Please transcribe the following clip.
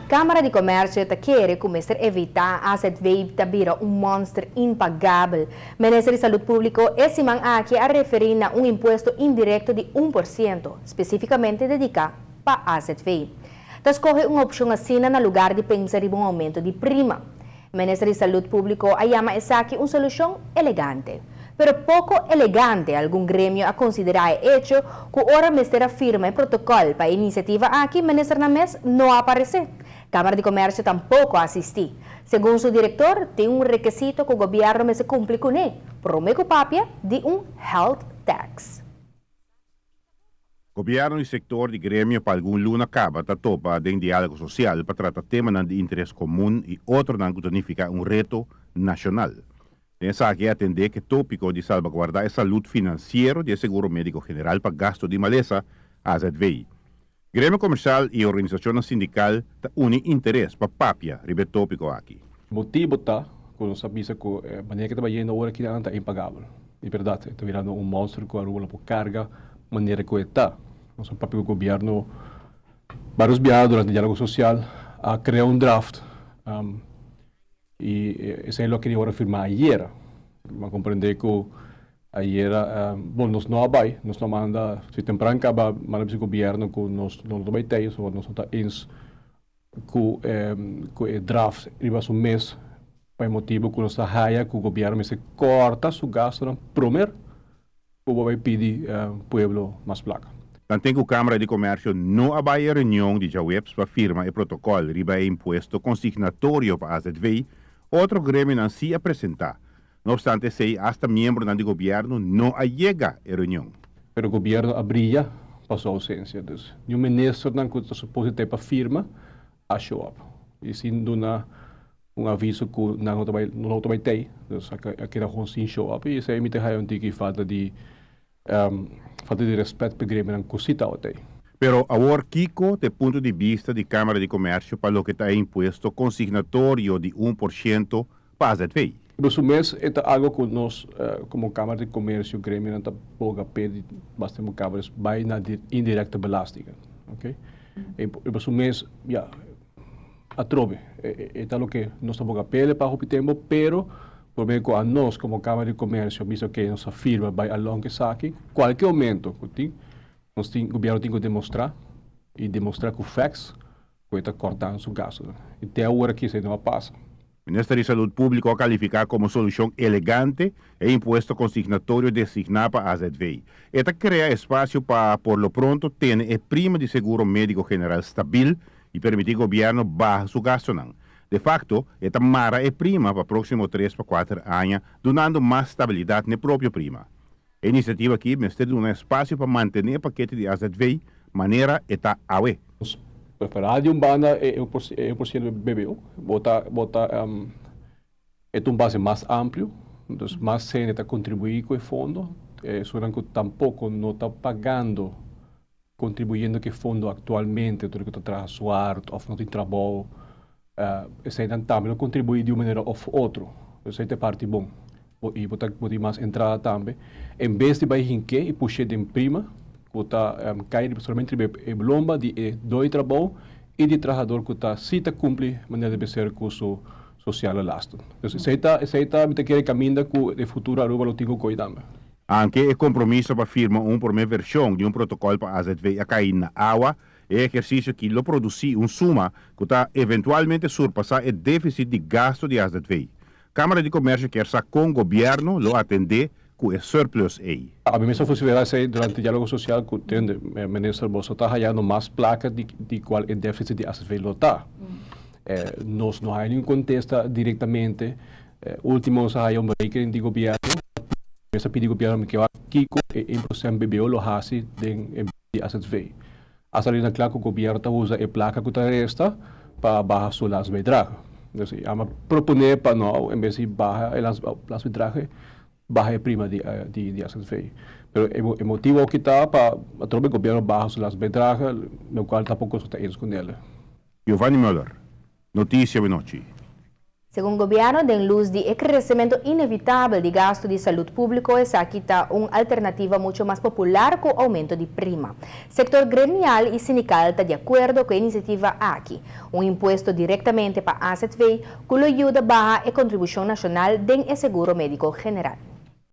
Kámara di Komèrsio ta kere ku mester evitá azv ta bira un mònster impagabel. Minister di Salud Públiko e siman aki a referí na un impuesto indirekto di 1%, spesífikamente dediká pa azv. Ta skohe un opshon asina na lugar di pensa riba un oumento di prima. Minister di Salud Públiko a yama esaki un solushon elegante. Pero poko elegante algun gremio a konsiderá e echo ku ora mester a firma e protokòl pa e inisiativa aki, ministernan mes no a aparesé. Kámara di Komèrsio tampoko a asistí. Segun su direktor, tin un rekesito ku gobièrnu mester kumpli kuné, promé ku papia di un health tax. Gobièrnu i sektor di gremio pa algun luna kaba ta topa den diálogo sosial pa trata temanan di interes komun i otronan ku ta nifiká un reto nashonal. Den esaki a atendé ku e tópiko di salbaguardá e salud finansiero di e Seguro Médiko General pa gasto di malesa, AZV. Gremio komersial i organisashonnan sindikal ta uni interes pa papia riba e tópiko aki. Motibo ta ku nos a bisa ku e manera ku ta bayendo ora kinan ta impagabel. Di bèrdat e ta birando un monster ku Aruba lo por karga manera ku e ta. Nos a papia ku gobièrnu barios biaha durante diálogo sosial a krea un draft i esei lo a kere ora firmá ayera. Mi a komprendé ku ayera, bon nos no a bai, nos no a manda, si tempran kaba manda bisa gobièrnu ku nos no ta bai tei pasobra nos no ta eens ku ku e draft riba su mes pa e motibu ku nos ta haya ku gobièrnu mester kòrta su gastunan promer ku bo bai pidi pueblo mas plaka. Tanten ku Kámara di Komèrsio no a bai e reunion di djaweps pa firma e protokòl riba e impuesto konsignatorio pa azv, otro gremionan sí a presentá. No opstante esei, asta miembronan di gobièrnu no a yega e reunion. Pero gobièrnu a bria pa su ousensia. Dus niun ministernan ku ta suposi ta e pa firma a show up. I sin duna un aviso ku nan no ta bai no ta bai tei. Dus a keda gewoon sin show up. I esei mi ta haya un tiki falta di falta di rèspèt pa e gremionan ku si tabata ei. Pero awor kiko ta e punto di bista di Kámara di Komèrsio pa loke ta e impuesto konsignatorio di 1% pa azv? Riba su mes e ta algo ku nos komo Kámara di Komersio gremionan ta boga p'e di basta tempu kaba des bai na di indirekte belastingen ok. Riba su mes ya atrobe e ta loke nos ta boga p'e pa hopi tempu pero prome ku anos komo Kámara di Komersio bisa ok nos a firma bai along ku esaki kualke oumento ku tin nos tin gobièrnu tin ku demostrá i demostrá ku facts ku e ta kòrtando su gastunan. I te awor aki esei no a pasa. Minister di Salud Públiko a kalifiká komo solushon elegante e impuesto konsignatorio designá pa azv. E ta krea espasio pa por lo pronto tene e prima di seguro médiko general stabil i permití gobièrnu baha su gastunan. De fakto, e ta mara e prima pa próksimo 3 pa 4 aña, dunando mas stabilidat n'e propio prima. E inisiativa aki mester duna espasio pa mantené e pakete di azv manera e ta awe. Nos preferá di un banda e 1% BBO, bo ta e ta un base mas amplio, dus mas hende ta kontribuí ku e fondo, esunnan ku tampoko no ta pagando, kontribuyendo ku e fondo aktualmente, tur ku ta traha suart òf no tin trabou, eseinan tambe lo kontribuí di un manera òf otro. Esei ta e parti bon. I bo ta bo tin mas entrada tambe. En bes di bai hink'é i push'é den prima, ku ta kai riba solamente riba e lomba di e doi trabou i di e trahador ku ta si ta kumpli manera debe ser ku su sosiale lasten. Dus esei ta mi ta kere kaminda ku den futuro Aruba lo tin ku koi tambe. Aunke e kompromiso pa firma un promé vershon di un protokòl pa azv a kai na awa, e ehersisio aki lo produsí un suma ku ta eventualmente surpasá e défisit di gasto di azv. Kámara di Komèrsio kier sa kon gobièrnu lo atendé ku e surplus ei. Ami mes a konsiderá esei durante diálogo sosial ku tende, minister, boso ta hayando mas plaka di kual e défisit di azv lo ta. Nos no haya ningun kontesta direktamente. Último nos a haya un berekening di gobièrnu. Mes a pidi gobièrnu mi ke wak kiko e 1% BBO lo hasi den e di azv. A sali na kla ku gobièrnu ta usa e plaka ku ta resta pa baha su landsbijdrage. Dus ami a proponé pa no en bes di baha e landsbijdrage baha e prima di azv. Pero e motibu aki ta pa atrobe gobièrnu baha su landsbijdrage, lokual tampoko nos ta eens ku nel. Giovanni Muller, Notisia Awe Nochi. Segun gobierno, den luz di e crecemento inevitabel di gasto di salud publico, esaki ta un alternativa mucho mas popular cu aumento di prima. Sector gremial y sindical ta di acuerdo cu e iniciativa aki. Un impuesto directamente pa AZV, cu lo yuda baha e contribucion nacional den e seguro medico general.